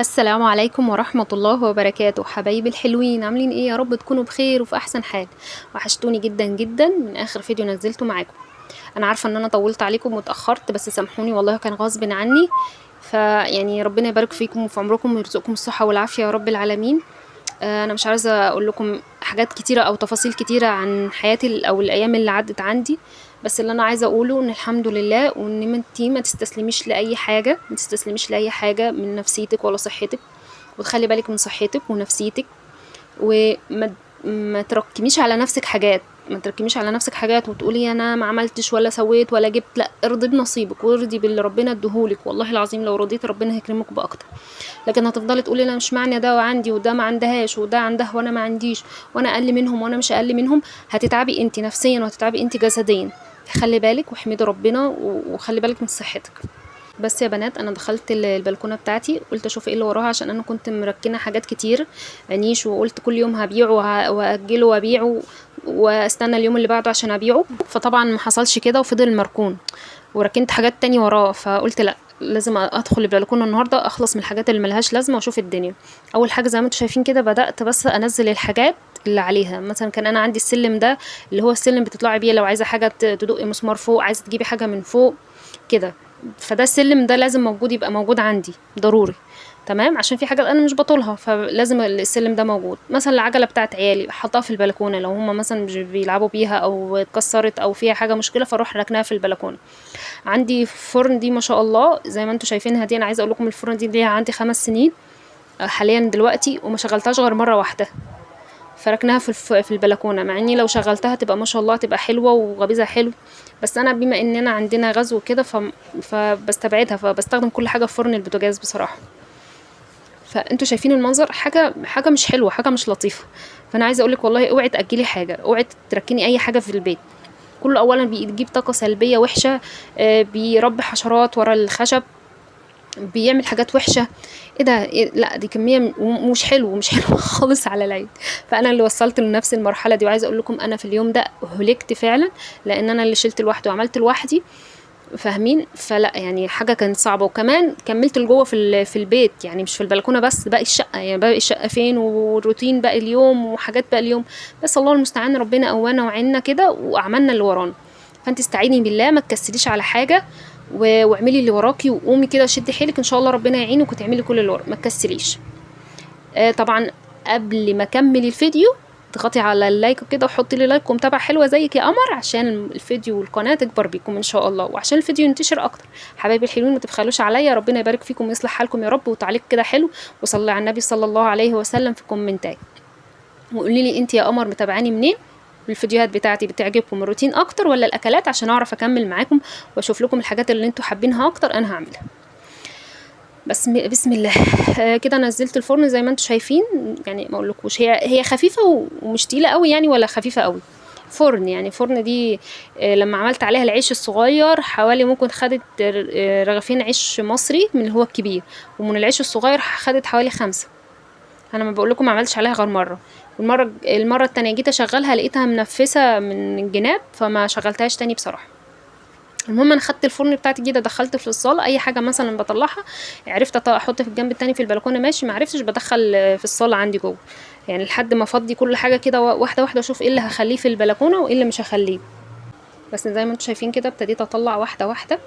السلام عليكم ورحمة الله وبركاته. حبايبي الحلوين، عاملين ايه؟ يا رب تكونوا بخير وفي احسن حال. وحشتوني جدا جدا من اخر فيديو نزلته معاكم. انا عارفة ان انا طولت عليكم واتأخرت، بس سامحوني والله كان غصب عني. فيعني ربنا يبارك فيكم وفي عمركم ويرزقكم الصحة والعافية يا رب العالمين. انا مش عايزة اقول لكم حاجات كتيرة او تفاصيل كتيرة عن حياتي او الايام اللي عدت عندي، بس اللي انا عايزه اقوله ان الحمد لله، وان انتي ما تستسلميش لاي حاجة، ما تستسلميش لاي حاجة من نفسيتك ولا صحتك، وتخلي بالك من صحتك ونفسيتك، وما ما تركميش على نفسك حاجات، ما تركميش على نفسك حاجات وتقولي انا ما عملتش ولا سويت ولا جبت. لا، ارضي بنصيبك وارضي باللي ربنا اديهولك، والله العظيم لو رضيتي ربنا هيكرمك باكتر. لكن هتفضلي تقولي انا مش معنى ده وعندي وده ما عندهاش وده عندها وانا ما عنديش وانا اقل منهم وانا مش اقل منهم، هتتعبي انت نفسيا وهتتعبي انت جسديا. خلي بالك واحمدي ربنا وخلي بالك من صحتك. بس يا بنات، انا دخلت البلكونه بتاعتي، قلت اشوف ايه اللي وراها، عشان انا كنت مركنه حاجات كتير نيش، وقلت كل يوم هبيعه واجله وابيعه واستنى اليوم اللي بعده عشان ابيعه. فطبعا ما حصلش كده وفضل مركون، وركنت حاجات تاني وراه. فقلت لا، لازم ادخل البلكونه النهارده اخلص من الحاجات اللي ملهاش لازمه واشوف الدنيا. اول حاجة زي ما انتم شايفين كده، بدات بس انزل الحاجات اللي عليها. مثلا كان انا عندي السلم ده، اللي هو السلم بتطلعي بيه لو عايزه حاجة تدقي مسمار فوق، عايزه تجيبي حاجة من فوق كده، فده السلم ده لازم موجود، يبقى موجود عندي ضروري، تمام؟ عشان في حاجات انا مش بطولها، فلازم السلم ده موجود. مثلا العجلة بتاعت عيالي حطها في البلكونه، لو هما مثلا مش بيلعبوا بيها او اتكسرت او فيها حاجة مشكلة، فاروح ركناها في البلكونه. عندي فرن دي ما شاء الله زي ما انتم شايفينها دي، انا عايزه اقول لكم الفرن دي عندي 5 سنين حاليا دلوقتي، وما شغلتهاش غير مرة واحدة، فركناها في البلكونه، مع اني لو شغلتها تبقى ما شاء الله تبقى حلوة وغبيزها حلو، بس انا بما اننا عندنا غاز وكده فبستبعدها، فبستخدم كل حاجة في فرن البوتاجاز بصراحة. فانتوا شايفين المنظر، حاجة مش حلوة، حاجة مش لطيفة. فانا عايزه اقول لك والله اوعي تاجلي حاجة، اوعي تركني اي حاجة في البيت. كله اولا بيجيب طاقة سلبية وحشة، بيربي حشرات ورا الخشب، بيعمل حاجات وحشة. ايه ده؟ إيه؟ لا دي كمية مش حلو، مش حلو خالص على العيد. فانا اللي وصلت لنفس المرحلة دي، وعايزه اقول لكم انا في اليوم ده هلكت فعلا، لان انا اللي شلت لوحدي وعملت لوحدي، فاهمين؟ فلا حاجة كانت صعبة. وكمان كملت لجوه في البيت، يعني مش في البلكونه بس، باقي الشقة، يعني باقي الشقة فين، والروتين باقي اليوم، وحاجات باقي اليوم. بس الله المستعان، ربنا قوانا وعنا كده وعملنا اللي ورانا. فانت استعيني بالله، ما تكسليش على حاجة، واعملي اللي وراكي، وقومي كده شدي حيلك ان شاء الله ربنا يعينك وتعملي كل اللي وراك، ما تكسليش. طبعا قبل ما اكمل الفيديو اضغطي على ال like كده، وحطي لي like ومتابعة حلوة زيك يا قمر، عشان الفيديو والقناة تكبر بيكم ان شاء الله، وعشان الفيديو ينتشر اكتر. حبايبي الحلوين ما تبخلوش عليا، ربنا يبارك فيكم ويصلح حالكم يا رب. وتعليق كده حلو، وصلي على النبي صلى الله عليه وسلم في كومنتات، وقولي لي انت يا قمر متابعاني منين، والفيديوهات بتاعتي بتعجبكم الروتين اكتر ولا الاكلات، عشان اعرف اكمل معاكم واشوف لكم الحاجات اللي انتوا حابينها اكتر انا هعملها. بس بسم الله. كده نزلت الفرن زي ما انتوا شايفين، ما اقولكوش هي خفيفة ومش تقيلة قوي ولا خفيفة قوي. فرن فرن دي، لما عملت عليها العيش الصغير حوالي ممكن خدت رغيفين عيش مصري من اللي هو الكبير، ومن العيش الصغير خدت حوالي 5. انا ما بقول لكم ما عملتش عليها غير مرة، المرة التانية جيت اشغلها لقيتها منفسه من الجناب، فما شغلتهاش تاني بصراحة. المهم انا خدت الفرن بتاعتي كده دخلت في الصاله، اي حاجة مثلا بطلعها عرفت احط في الجنب التاني في البلكونه ماشي، ما عرفتش بدخل في الصاله عندي جوه، لحد ما افضي كل حاجة كده واحدة واحدة، اشوف ايه اللي هخليه في البلكونه وايه اللي مش هخليه. بس زي ما انتم شايفين كده ابتديت اطلع واحدة واحدة.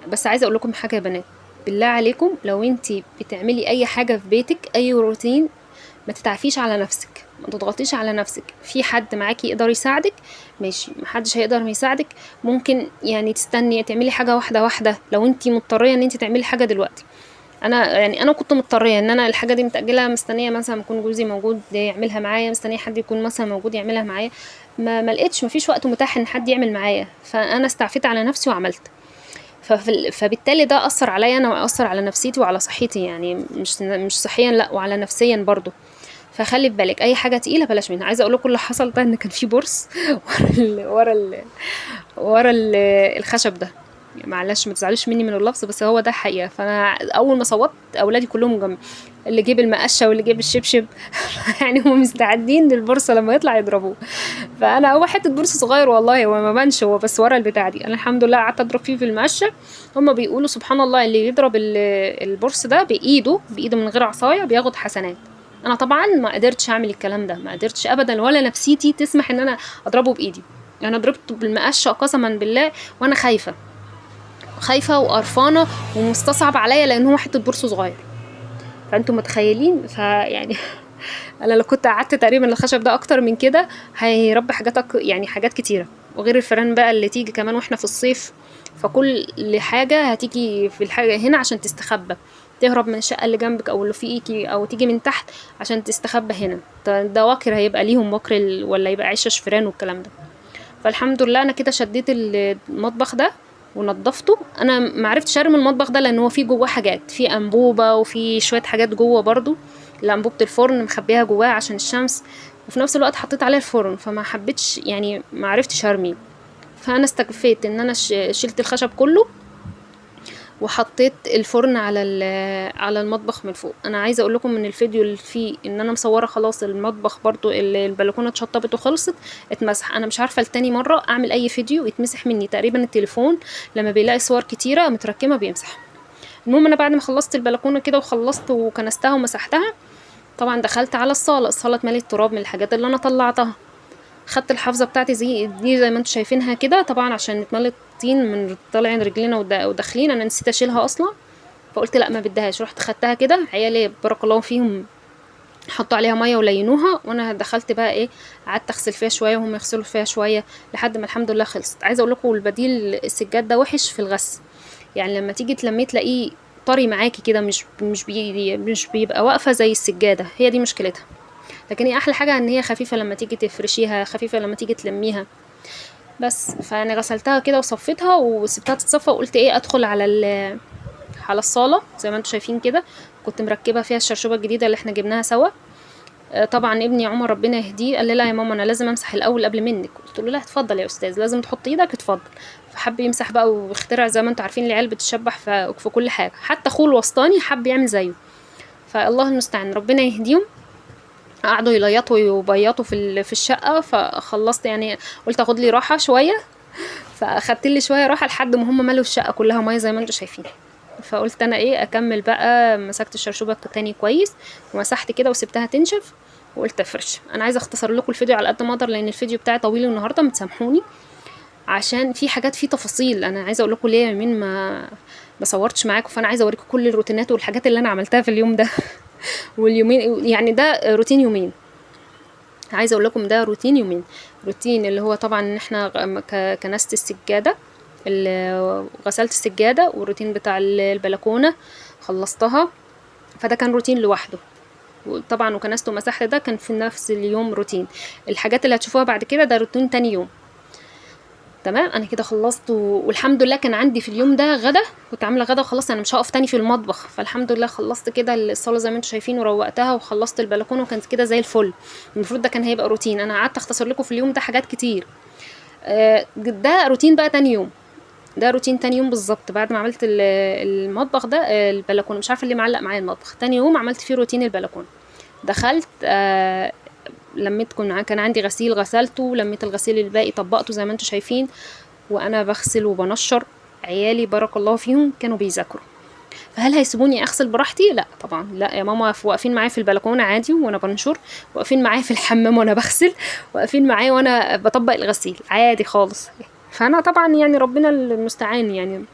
بس عايزه اقول لكم حاجة يا بنات، بالله عليكم لو انتي بتعملي اي حاجة في بيتك اي روتين، ما تتعفيش على نفسك، ما تضغطيش على نفسك. في حد معاكي يقدر يساعدك ماشي، ما حدش هيقدر يساعدك ممكن تستني تعملي حاجة واحدة واحدة لو انتي مضطريه ان انتي تعملي حاجة دلوقتي. انا كنت مضطريه ان انا الحاجة دي متاجله، مستنيه مثلا يكون جوزي موجود يعملها معايا، مستنيه حد يكون مثلا موجود يعملها معايا، ما لقيتش، ما فيش وقت متاح ان حد يعمل معايا، فانا استعفيت على نفسي وعملت. فبالتالي ده اثر عليا انا، واثر على نفسيتي وعلى صحتي، مش صحيا لا وعلى نفسيا برضو. فخلي في بالك اي حاجة تقيلة بلاش منها. عايزه اقول لكم اللي حصل ده ان كان في برص ورا الخشب ده. معلش ما تزعلوش مني من اللفظ، بس هو ده حقيقة. فانا اول ما صوتت اولادي كلهم جنبي، اللي جيب المقشه واللي جيب الشبشب يعني هم مستعدين للبورصه لما يطلع يضربوه. فانا هو حتة بورصة صغير والله، هو ما بانش، هو بس ورا البتاع دي. انا الحمد لله قعدت اضرب فيه في المقشه. هم بيقولوا سبحان الله اللي يضرب البورصة ده بايده، بايده من غير عصاية بياخد حسنات. انا طبعا ما قدرتش اعمل الكلام ده، ما قدرتش ابدا، ولا نفسيتي تسمح ان انا اضربه بايدي. انا ضربته بالمقشه قسما بالله وانا خايفة، خايفة وقرفانه ومستصعب عليا، لان هو حتة بورصة صغير. فانتم متخيلين. فيعني انا لو كنت قعدت تقريبا الخشب ده اكتر من كده هيربي حاجات يعني حاجات كتيرة، وغير الفيران بقى اللي تيجي كمان واحنا في الصيف. فكل حاجة هتيجي في الحاجة هنا عشان تستخبى، تهرب من الشقة اللي جنبك او اللي فوقيكي، او تيجي من تحت عشان تستخبى هنا. ده وكر هيبقى ليهم وكر ولا يبقى عشش فيران والكلام ده. فالحمد لله انا كده شديت المطبخ ده ونضفته. انا ما عرفتش ارمي المطبخ ده لان هو فيه جواه حاجات، فيه انبوبة وفيه شوية حاجات جوه برضو، لانبوبه الفرن مخبيها جواه عشان الشمس، وفي نفس الوقت حطيت عليها الفرن، فما حبيتش يعني ما عرفتش ارميه. فانا استكفيت ان انا شلت الخشب كله وحطيت الفرن على المطبخ من فوق. انا عايزه اقول لكم ان الفيديو اللي فيه ان انا مصوره خلاص المطبخ برضو البلكونه اتشطبت وخلصت اتمسح. انا مش عارفه لتاني مرة اعمل اي فيديو يتمسح مني، تقريبا التليفون لما بيلاقي صور كتيرة متركمه بيمسح. المهم انا بعد ما خلصت البلكونه كده وخلصت وكنستها ومسحتها، طبعا دخلت على الصاله. الصاله اتملت تراب من الحاجات اللي انا طلعتها. خدت الحافظة بتاعتي زي دي زي ما انتم شايفينها كده، طبعا عشان اتملت طين من طالعين رجلينا وداخلين، انا نسيت اشيلها اصلا، فقلت لا ما بديهاش. رحت خدتها كده، عيالي بارك الله فيهم حطوا عليها مية ولينوها، وانا دخلت بقى ايه قعدت اغسل فيها شوية وهم يغسلوا فيها شوية لحد ما الحمد لله خلصت. عايزه اقول لكم البديل السجاد ده وحش في الغسل، يعني لما تيجي تلميه تلاقيه طري معاكي كده، مش بيبقى واقفة زي السجادة، هي دي مشكلتها. لكن هي احلى حاجة ان هي خفيفة لما تيجي تفرشيها، خفيفة لما تيجي تلميها بس. فانا غسلتها كده وصفيتها وسبتها تتصفى، وقلت ايه ادخل على الصاله زي ما انتم شايفين كده. كنت مركبة فيها الشرشوبه الجديدة اللي احنا جبناها سوا. طبعا ابني عمر ربنا يهديه قال لي لا يا ماما انا لازم امسح الاول قبل منك. قلت له لا اتفضل يا استاذ، لازم تحط ايدك، اتفضل. فحب يمسح بقى واخترع، زي ما انتم عارفين العيال بتشبح في كل حاجة، حتى اخوه الوسطاني حب يعمل زيه. فالله المستعان ربنا يهديهم. قعدوا يليطوا ويبيطوا في الشقة. فخلصت يعني قلت اخد لي راحة شوية، فاخدت لي شوية راحة لحد ما هم ملوا الشقة كلها مية زي ما انتم شايفين. فقلت انا ايه اكمل بقى. مسكت الشرشوبه تاني كويس ومسحت كده وسبتها تنشف، وقلت افرش. انا عايزه اختصر لكم الفيديو على قد ما اقدر لان الفيديو بتاعي طويل النهارده، متسامحوني عشان في حاجات في تفاصيل انا عايزه اقول لكم ليه يومين ما صورتش معاكم. فانا عايزه اوريكم كل الروتينات والحاجات اللي انا عملتها في اليوم ده واليومين، يعني ده روتين يومين. عايزه اقول لكم ده روتين يومين. روتين اللي هو طبعا ان احنا كنست السجادة، غسلت السجادة، والروتين بتاع البلكونه خلصتها، فده كان روتين لوحده. وطبعا وكنست ومسحت ده كان في نفس اليوم روتين. الحاجات اللي هتشوفوها بعد كده ده روتين تاني يوم. تمام، انا كده خلصت والحمد لله كان عندي في اليوم ده غدا، كنت عامله غدا وخلاص انا مش هقف تاني في المطبخ. فالحمد لله خلصت كده الصاله زي ما انتم شايفين وروقتها وخلصت البلكونه وكانت كده زي الفل. المفروض ده كان هيبقى روتين، انا قعدت اختصر لكم في اليوم ده حاجات كتير. ده روتين بقى تاني يوم، ده روتين تاني يوم بالظبط. بعد ما عملت المطبخ ده، البلكونه مش عارفه اللي معلق معايا المطبخ. تاني يوم عملت فيه روتين البلكونه، دخلت لميت، كان عندي غسيل غسلته، لميت الغسيل الباقي طبقته زي ما انتم شايفين، وانا بغسل وبنشر. عيالي بارك الله فيهم كانوا بيذاكروا، فهل هيسيبوني اغسل براحتي؟ لا طبعا، لا يا ماما، واقفين معايا في البلكونه عادي وانا بنشر، واقفين معايا في الحمام وانا بغسل، واقفين معايا وانا بطبق الغسيل عادي خالص. فانا طبعا يعني ربنا المستعان، يعني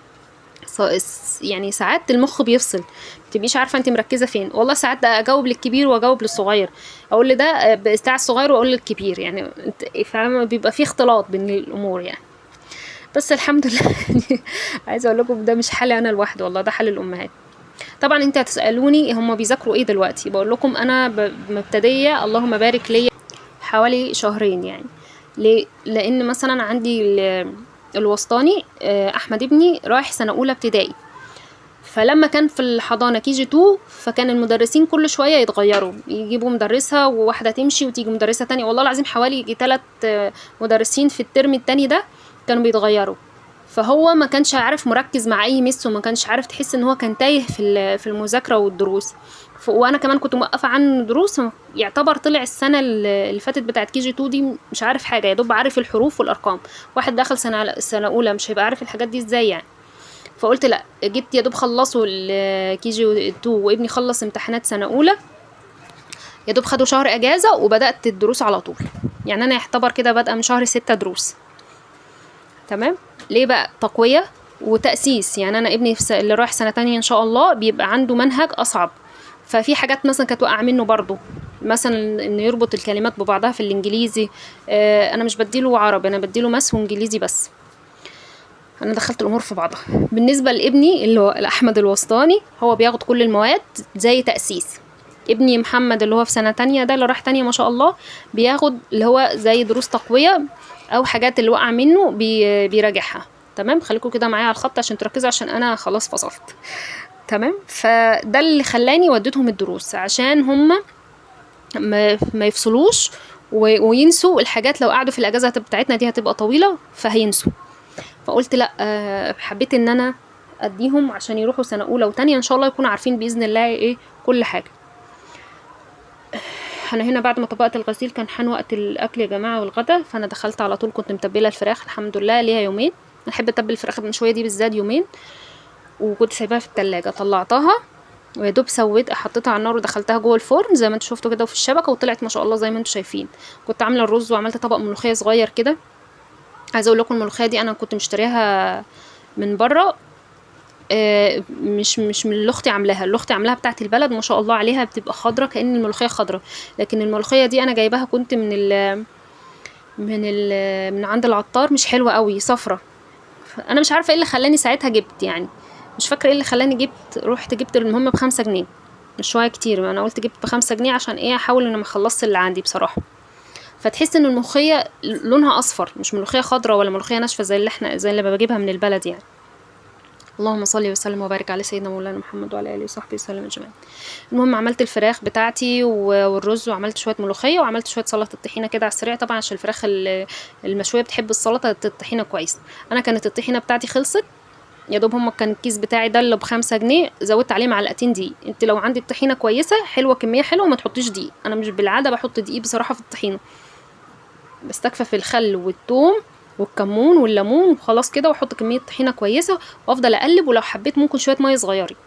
يعني ساعات المخ بيفصل، متبقيش عارفه انت مركزه فين. والله ساعات اجاوب للكبير واجاوب للصغير، اقول لده بتاع الصغير واقول للكبير، يعني فاهمه، بيبقى في اختلاط بين الامور يعني. بس الحمد لله عايزه اقول لكم ده مش حالي انا لوحدي والله، ده حال الامهات. طبعا انت هتسالوني هم بيذاكروا ايه دلوقتي، بقول لكم انا مبتديه اللهم بارك ليا حوالي شهرين يعني. ليه؟ لان مثلا عندي الوسطاني، احمد ابني رايح سنة اولى ابتدائي، فلما كان في الحضانة KG 2 فكان المدرسين كل شوية يتغيروا، يجيبوا مدرسه وواحدة تمشي وتيجي مدرسه تانية، والله العظيم حوالي يجي 3 مدرسين في الترم التاني ده كانوا بيتغيروا. فهو ما كانش عارف مركز مع اي miss، وما كانش عارف، تحس ان هو كان تايه في المذاكرة والدروس. وانا كمان كنت موقفه عنه دروس، يعتبر طلع السنة اللي فاتت بتاعت KG 2 دي مش عارف حاجة، يا دوب عارف الحروف والارقام. واحد دخل سنة اولى مش هيبقى عارف الحاجات دي ازاي يعني. فقلت لا، جبت يا دوب خلصوا ال KG 2 وابني خلص امتحانات سنة اولى، يا دوب خدوا شهر اجازه وبدات الدروس على طول. يعني انا يعتبر كده بادئه من شهر 6 دروس. تمام. ليه بقى؟ تقوية وتاسيس. يعني انا ابني اللي رايح سنة تانية ان شاء الله بيبقى عنده منهج اصعب، ففي حاجات مثلا كانت واقعه منه برضو، مثلا انه يربط الكلمات ببعضها في الانجليزي. انا مش بديله عربي، انا بديله math وانجليزي بس. انا دخلت الامور في بعضها. بالنسبة لابني اللي هو احمد الوسطاني، هو بياخد كل المواد زي تاسيس. ابني محمد اللي هو في سنة تانية ده اللي راح تانية ما شاء الله، بياخد اللي هو زي دروس تقوية او حاجات اللي وقع منه بيراجعها. تمام. خليكم كده معايا على الخط عشان تركزوا، عشان انا خلاص فصلت. تمام. فده اللي خلاني وديتهم الدروس، عشان هم ما يفصلوش وينسوا الحاجات. لو قعدوا في الاجازة بتاعتنا دي هتبقى طويلة فهينسوا. فقلت لا، حبيت ان انا اديهم عشان يروحوا سنة اولى وتانية ان شاء الله يكونوا عارفين باذن الله ايه كل حاجة. انا هنا بعد ما طبقت الغسيل كان حان وقت الاكل يا جماعة والغدا، فانا دخلت على طول. كنت متبله الفراخ الحمد لله ليها يومين، انا احب اتبل الفراخ المشويه دي بالذات يومين، وكنت سايباها في التلاجة. طلعتها ويا دوب سويت، حطيتها على النار ودخلتها جوه الفرن زي ما انتوا شفتوا كده وفي الشبكة، وطلعت ما شاء الله زي ما انتوا شايفين. كنت عامله الرز وعملت طبق ملوخية صغير كده. عايزه اقول لكم الملوخية دي انا كنت مشتريها من بره، مش من اللي اختي عاملاها. اللي اختي عاملاها بتاعت البلد ما شاء الله عليها، بتبقى خضرة كأن الملوخية خضرة، لكن الملوخية دي انا جايباها كنت من ال من ال من عند العطار، مش حلوة قوي، صفرة. انا مش عارفه ايه اللي خلاني ساعتها جبت، يعني مش فاكره ايه اللي خلاني جبت، رحت جبت المهم ب5 جنيه، مش شوية كتير. انا قلت جبت ب5 جنيه عشان ايه، احاول ان ما اخلصش اللي عندي بصراحة. فتحس ان الملوخية لونها اصفر، مش ملوخية خضرة ولا ملوخية ناشفة زي اللي بجيبها من البلد يعني. اللهم صل وسلم وبارك على سيدنا مولانا محمد وعلى اله وصحبه وسلم اجمعين. المهم عملت الفراخ بتاعتي والرز، وعملت شوية ملوخية، وعملت شوية سلطة الطحينه كده على السريع، طبعا عشان الفراخ المشويه بتحب السلطة الطحينه كويس. انا كانت الطحينه بتاعتي خلصت يا دوب، هما كان الكيس بتاعي ده اللي ب5 جنيه، زودت عليه معلقتين دقيق. انت لو عندك طحينه كويسة حلوة، كمية حلوة، ما تحطيش دقيق. انا مش بالعادة بحط دقيق بصراحة في الطحينه، بستكفى في الخل والثوم والكمون والليمون وخلاص كده، واحط كمية طحينه كويسة وافضل اقلب، ولو حبيت ممكن شوية مية صغيرين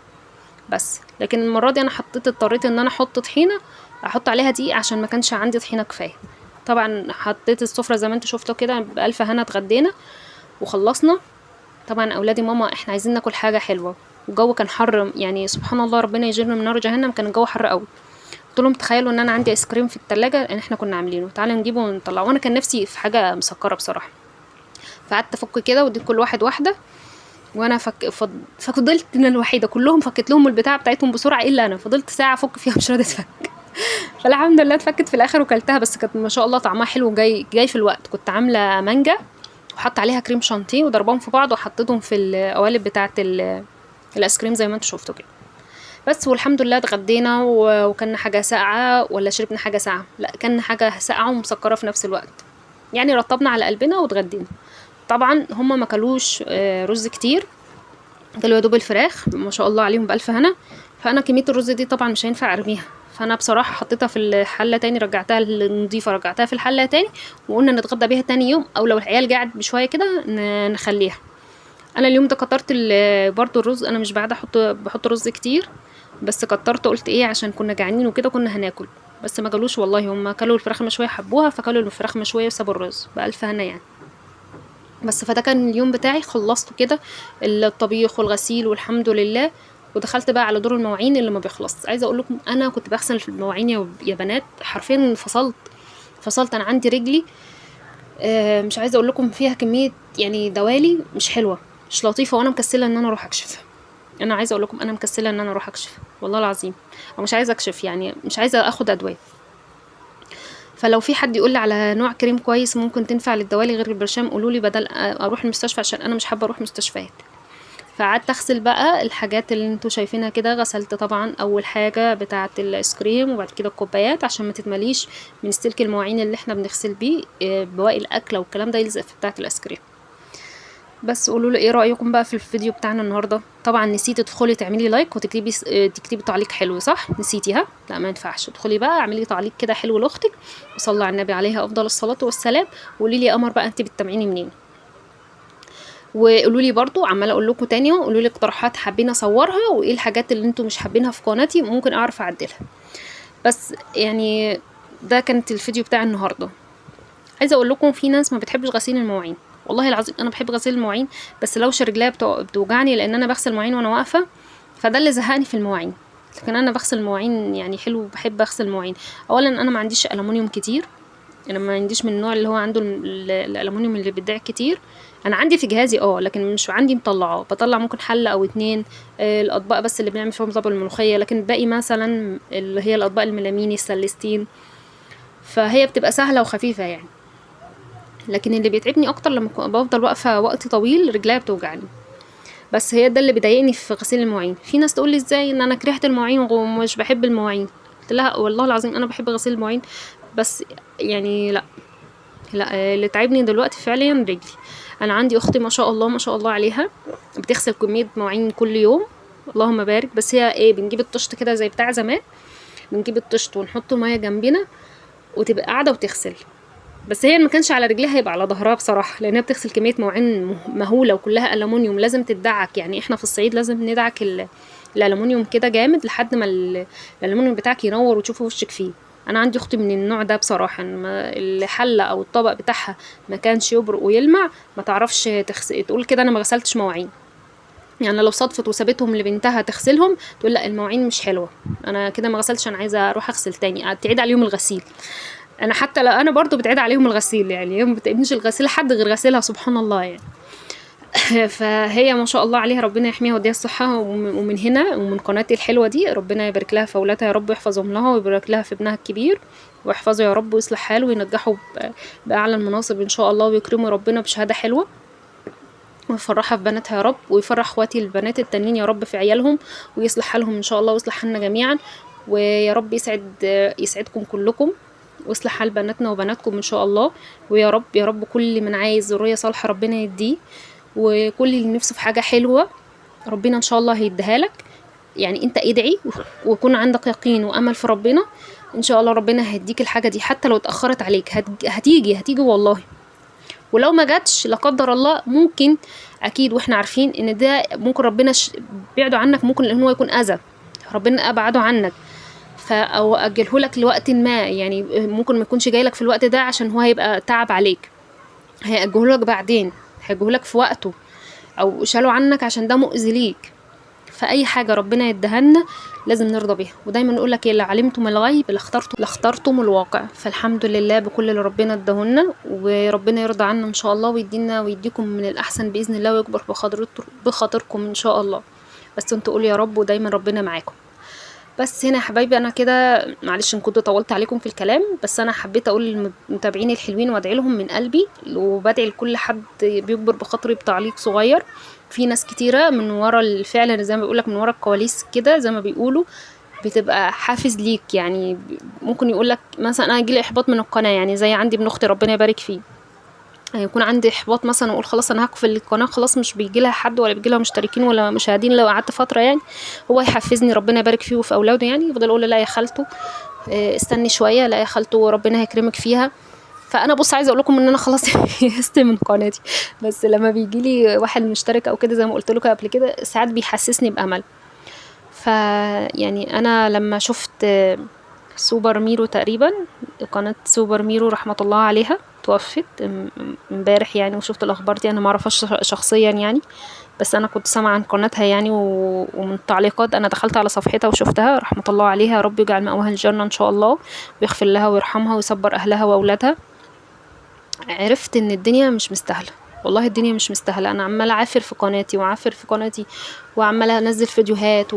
بس. لكن المرة دي انا اضطريت ان انا احط طحينه، احط عليها دقيق عشان ما كانش عندي طحينه كفاية. طبعا حطيت السفرة زي ما انتوا شفتوا كده بالف هنا، اتغدينا وخلصنا. طبعا اولادي ماما احنا عايزين ناكل حاجة حلوة، والجو كان حر يعني سبحان الله، ربنا يجيرنا من نار جهنم، كان الجو حر قوي. قلت لهم تخيلوا ان انا عندي ايس كريم في التلاجة ان احنا كنا عاملينه، تعالوا نجيبه ونطلعه. وانا كان نفسي في حاجة مسكره بصراحة، فقعدت افك كده واديت كل واحد واحدة، وانا فضلت انا الوحيدة كلهم فكت لهم البتاعه بتاعتهم بسرعة الا انا، فضلت ساعة افك فيها مش راضية اتفك. فالحمد لله اتفكت في الاخر وكلتها، بس كانت ما شاء الله طعمها حلو جاي في الوقت. كنت عامله مانجا وحط عليها كريم شانتيه وضربهم في بعض وحطيتهم في القوالب بتاعه الايس كريم زي ما انتم شفتوا كده بس. والحمد لله اتغدينا وكلنا حاجة ساقعه، ولا شربنا حاجة ساقعه؟ لا، كلنا حاجة ساقعه ومسكره في نفس الوقت، يعني رطبنا على قلبنا واتغدينا. طبعا هما ما كلوش رز كتير، كلوا يا دوب الفراخ ما شاء الله عليهم بالف هنا. فانا كمية الرز دي طبعا مش هينفع ارميها، فانا بصراحة حطيتها في الحلة تاني، رجعتها النضيفه، رجعتها في الحلة تاني، وقلنا نتغدى بيها تاني يوم، او لو العيال قاعد بشوية كده نخليها. انا اليوم ده كترت برضو الرز، انا مش بعد بحط رز كتير، بس كترته قلت ايه عشان كنا جعانين وكده كنا هناكل، بس ما جالوش والله، هم كلوا الفراخ مشوية حبوها، فكلوا الفراخ مشوية وسابوا الرز بألف هنا يعني. بس فده كان اليوم بتاعي، خلصته كده الطبيخ والغسيل والحمد لله، ودخلت بقى على دور المواعين اللي ما بيخلص. عايزه اقول لكم انا كنت بغسل في المواعين يا بنات، حرفيا فصلت. انا عندي رجلي مش عايزه اقول لكم فيها كمية يعني دوالي مش حلوة مش لطيفة، وانا مكسله ان انا اروح اكشف. انا عايزه اقول لكم انا مكسله ان انا اروح اكشف والله العظيم، او مش عايزه اكشف يعني، مش عايزه اخد ادوية. فلو في حد يقول لي على نوع كريم كويس ممكن تنفع للدوالي غير البرشام قولوا لي، بدل اروح المستشفى عشان انا مش حابة اروح مستشفيات. فقعدت اغسل بقى الحاجات اللي انتوا شايفينها كده. غسلت طبعا اول حاجة بتاعه الايس كريم، وبعد كده الكوبايات عشان ما تتمليش من سلك المواعين اللي احنا بنغسل بيه بواقي الاكل والكلام ده يلزق في بتاعه الايس كريم. بس قولوا لي ايه رايكم بقى في الفيديو بتاعنا النهارده. طبعا نسيتي تدخلي تعملي like وتكتبي تكتبي تعليق حلو، صح؟ نسيتي؟ ها لا ما ينفعش، ادخلي بقى اعملي تعليق كده حلو لاختك، وصلي على النبي عليها افضل الصلاة والسلام، وقولي لي يا قمر بقى انت بتتابعيني منين. وقولوا لي برضو، عماله اقول لكم تاني، قولوا لي اقتراحات حابين اصورها، وايه الحاجات اللي انتم مش حابينها في قناتي ممكن اعرف اعدلها. بس يعني ده كانت الفيديو بتاع النهارده. عايزه اقول لكم في ناس ما بتحبش غسيل المواعين، والله العظيم انا بحب غسيل المواعين، بس لو رجليا بتوجعني لان انا بغسل مواعين وانا واقفة، فده اللي زهقني في المواعين. لكن انا بغسل المواعين يعني حلو، بحب اغسل المواعين. اولا انا ما عنديش الومنيوم كتير، انا ما عنديش من النوع اللي هو عنده الالومنيوم اللي بيتباع كتير. انا عندي في جهازي لكن مش عندي مطلعاه، بطلع ممكن حله او اتنين، الاطباق بس اللي بنعمل فيهم طبق الملوخية، لكن باقي مثلا اللي هي الاطباق الميلاميني السلستين، فهي بتبقى سهلة وخفيفة يعني. لكن اللي بيتعبني اكتر لما بفضل واقفة وقت طويل رجليا بتوجعني، بس هي ده اللي بيضايقني في غسيل المواعين. في ناس تقول لي ازاي ان انا كرهت المواعين ومش بحب المواعين، قلت لها والله العظيم انا بحب غسيل المواعين، بس يعني لا لا، اللي تعبني دلوقتي فعليا رجلي. انا عندي اختي ما شاء الله ما شاء الله عليها بتغسل كمية مواعين كل يوم، اللهم بارك. بس هي ايه، بنجيب الطشت كده زي بتاع زمان، بنجيب الطشت ونحط مية جنبنا وتبقى قاعدة وتغسل. بس هي ما كانش على رجليها، يبقى على ظهرها بصراحة، لانها بتغسل كمية مواعين مهولة وكلها الومنيوم، لازم تدعك. يعني احنا في الصعيد لازم ندعك الالومنيوم كده جامد لحد ما الالومنيوم بتاعك ينور وتشوفي وشك فيه. انا عندي اختي من النوع ده بصراحة، ان الحلة او الطبق بتاعها ما كانش يبرق ويلمع ما تعرفش تغسل، تقول كده انا ما غسلتش مواعين. يعني لو صدفت وسابتهم لبنتها تغسلهم تقول لا المواعين مش حلوة، انا كده ما غسلتش، انا عايزه اروح اغسل تاني، تعيد عليهم الغسيل. انا حتى لو انا برضو بتعيد عليهم الغسيل، يعني ما بتعيدنيش الغسيل حد غير غسيلها سبحان الله يعني. فهي ما شاء الله عليها، ربنا يحميها ويديها الصحة. ومن هنا ومن قناتي الحلوة دي ربنا يبارك لها في اولادها يا رب، ويحفظهم لها، ويبارك لها في ابنها الكبير ويحفظه يا رب، ويصلح حاله وينجحه باعلى المناصب ان شاء الله، ويكرمه ربنا بشهادة حلوة، ويفرحها في بناتها يا رب، ويفرح اخواتي البنات التانيين يا رب في عيالهم، ويصلح حالهم ان شاء الله، ويصلح حالنا جميعا، ويا رب يسعدكم كلكم، ويصلح حال بناتنا وبناتكم ان شاء الله. ويا رب يا رب كل من عايز ذرية صالحه ربنا يديه، وكل اللي نفسه في حاجة حلوة ربنا ان شاء الله هيديها لك. يعني انت ادعي ويكون عندك يقين وامل في ربنا، ان شاء الله ربنا هيديك الحاجة دي حتى لو اتاخرت عليك، هتيجي والله. ولو ما جاتش لا قدر الله، ممكن اكيد واحنا عارفين ان ده ممكن ربنا بعده عنك، ممكن ان هو يكون اذى ربنا ابعده عنك، او اجله لك لوقت ما، يعني ممكن ما يكونش جاي لك في الوقت ده عشان هو هيبقى تعب عليك، هيأجله لك بعدين، هيأجله لك في وقته، او شاله عنك عشان ده مؤذي ليك. فاي حاجة ربنا يديها لنا لازم نرضى بيها. ودايما نقول لك اللي علمتم الغيب لاخترتم الواقع. فالحمد لله بكل اللي ربنا اداهولنا، وربنا يرضى عنا ان شاء الله، ويدينا ويديكم من الاحسن باذن الله، ويكبر بخاطركم ان شاء الله. بس انتوا قولوا يا رب، ودايما ربنا معاكم. بس هنا يا حبايبي انا كده معلش ان كنت طولت عليكم في الكلام، بس انا حبيت اقول للمتابعين الحلوين وادعي لهم من قلبي، وبدعي لكل حد بيكبر بخاطري بتعليق صغير. في ناس كتيرة من ورا الفعل زي ما بيقولك، من ورا الكواليس كده زي ما بيقولوا، بتبقى حافز ليك. يعني ممكن يقولك مثلا انا يجيلي احباط من القناة، يعني زي عندي ابن اختي ربنا يبارك فيه، هيكون عندي احباط مثلا واقول خلاص انا هقفل القناة، خلاص مش بيجي لها حد ولا بيجي لها مشتركين ولا مشاهدين لو قعدت فترة، يعني هو يحفزني ربنا يبارك فيه وفي اولاده، يعني يفضل يقول لي لا يا خالته استني شوية، لا يا خالته ربنا هيكرمك فيها. فانا بص عايزه اقول لكم ان انا خلاص يئست من قناتي، بس لما بيجي لي واحد مشترك او كده زي ما قلت لكم قبل كده ساعات بيحسسني بامل. فيعني انا لما شفت سوبر ميرو تقريبا، قناة سوبر ميرو رحمه الله عليها توفت امبارح يعني، وشفت الاخبار دي، انا ما اعرفهاش شخصيا يعني، بس انا كنت سامعه عن قناتها يعني، ومن التعليقات انا دخلت على صفحتها وشفتها، رحمه الله عليها، رب يجعل مأواها الجنة ان شاء الله، ويغفر لها ويرحمها ويصبر اهلها واولادها. عرفت ان الدنيا مش مستاهلة، والله الدنيا مش مستاهلة. انا عماله اعافر في قناتي وعافر في قناتي، وعماله انزل فيديوهات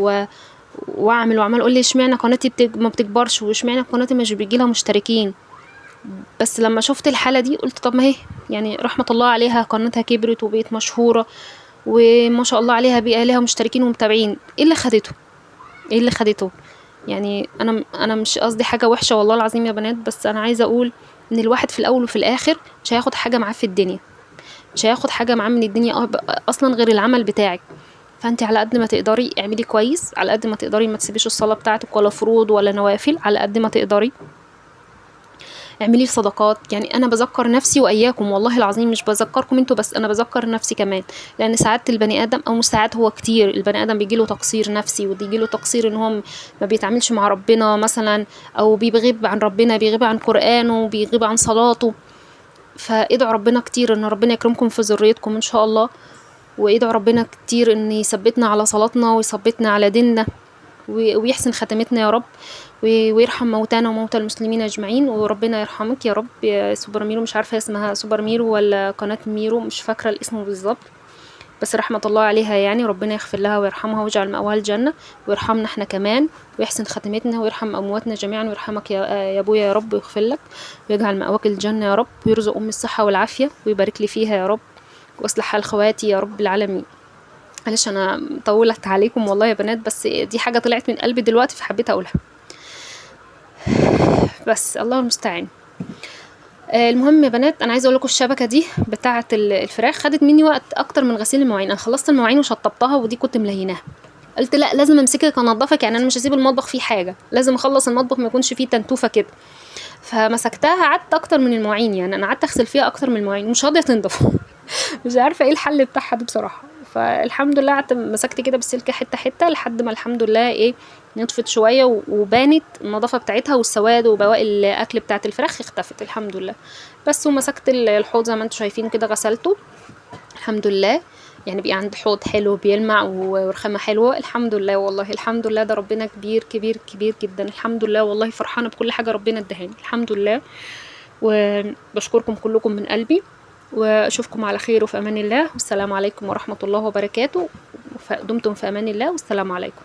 واعمل وعمال اقول لي اشمعنى قناتي ما بتكبرش، واشمعنى قناتي مش بيجي لها مشتركين. بس لما شفت الحالة دي قلت طب ما هي يعني رحمه الله عليها قناتها كبرت وبقت مشهورة وما شاء الله عليها، بقى لها مشتركين ومتابعين، ايه اللي خدته؟ ايه اللي خدته؟ يعني انا مش قصدي حاجة وحشة والله العظيم يا بنات، بس انا عايزه اقول ان الواحد في الاول وفي الاخر مش هياخد حاجة معاه في الدنيا. مش هياخد حاجة معاه من الدنيا اصلا غير العمل بتاعك. فانت على قد ما تقدري اعملي كويس، على قد ما تقدري ما تسيبيش الصلاة بتاعتك ولا فروض ولا نوافل، على قد ما تقدري اعملي صدقات. يعني انا بذكر نفسي واياكم والله العظيم، مش بذكركم انتوا بس، انا بذكر نفسي كمان، لان ساعات البني ادم او مش ساعات، هو كتير البني ادم بيجيله تقصير نفسي، وبيجيله تقصير ان هو ما بيتعاملش مع ربنا مثلا، او بيغيب عن ربنا، بيغيب عن قرآنه، بيغيب عن صلاته. فادعوا ربنا كتير ان ربنا يكرمكم في ذريتكم ان شاء الله، وادعوا ربنا كتير ان يثبتنا على صلاتنا ويثبتنا على ديننا ويحسن ختمتنا يا رب، ويرحم موتانا وموتى المسلمين اجمعين. وربنا يرحمك يا رب يا سوبر ميرو، مش عارفه اسمها سوبر ميرو ولا قناة ميرو، مش فاكره الاسم بالظبط، بس رحمه الله عليها يعني، ربنا يغفر لها ويرحمها ويجعل مأواها الجنة، ويرحمنا احنا كمان، ويحسن ختمتنا، ويرحم امواتنا جميعا، ويرحمك يا ابويا يا رب، ويغفر لك ويجعل مأواك الجنة يا رب، ويرزق امي الصحة والعافية ويبارك لي فيها يا رب، واصلح حال خواتي يا رب العالمين. معلش انا طولت عليكم والله يا بنات، بس دي حاجة طلعت من قلبي دلوقتي فحبيت اقولها، بس الله المستعان. المهم يا بنات، انا عايزه اقول لكم الشبكة دي بتاعه الفراخ خدت مني وقت اكتر من غسيل المواعين. انا خلصت المواعين وشطبتها، ودي كنت مليناها، قلت لا لازم امسكك انضفك، يعني انا مش هسيب المطبخ فيه حاجة، لازم اخلص المطبخ ما يكونش فيه تنتوفه كده. فمسكتها قعدت اكتر من المواعين، يعني انا قعدت اغسل فيها اكتر من المواعين ومش راضية تنضف مش عارفه ايه الحل بتاعها ده بصراحة. فالحمد لله قعدت مسكت كده بالسلكه حتة حتة لحد ما الحمد لله ايه نطفت شوية وبانت النظافة بتاعتها، والسواد وبواقي الاكل بتاعت الفراخ اختفت الحمد لله. بس ومسكت الحوض زي ما انتم شايفين كده، غسلته الحمد لله، يعني بقى عند حوض حلو بيلمع ورخامه حلوة الحمد لله. والله الحمد لله، ده ربنا كبير كبير كبير جدا الحمد لله. والله فرحانة بكل حاجة ربنا ادهاني الحمد لله، وبشكركم كلكم من قلبي، واشوفكم على خير وفي امان الله. والسلام عليكم ورحمة الله وبركاته. دمتم في امان الله، والسلام عليكم.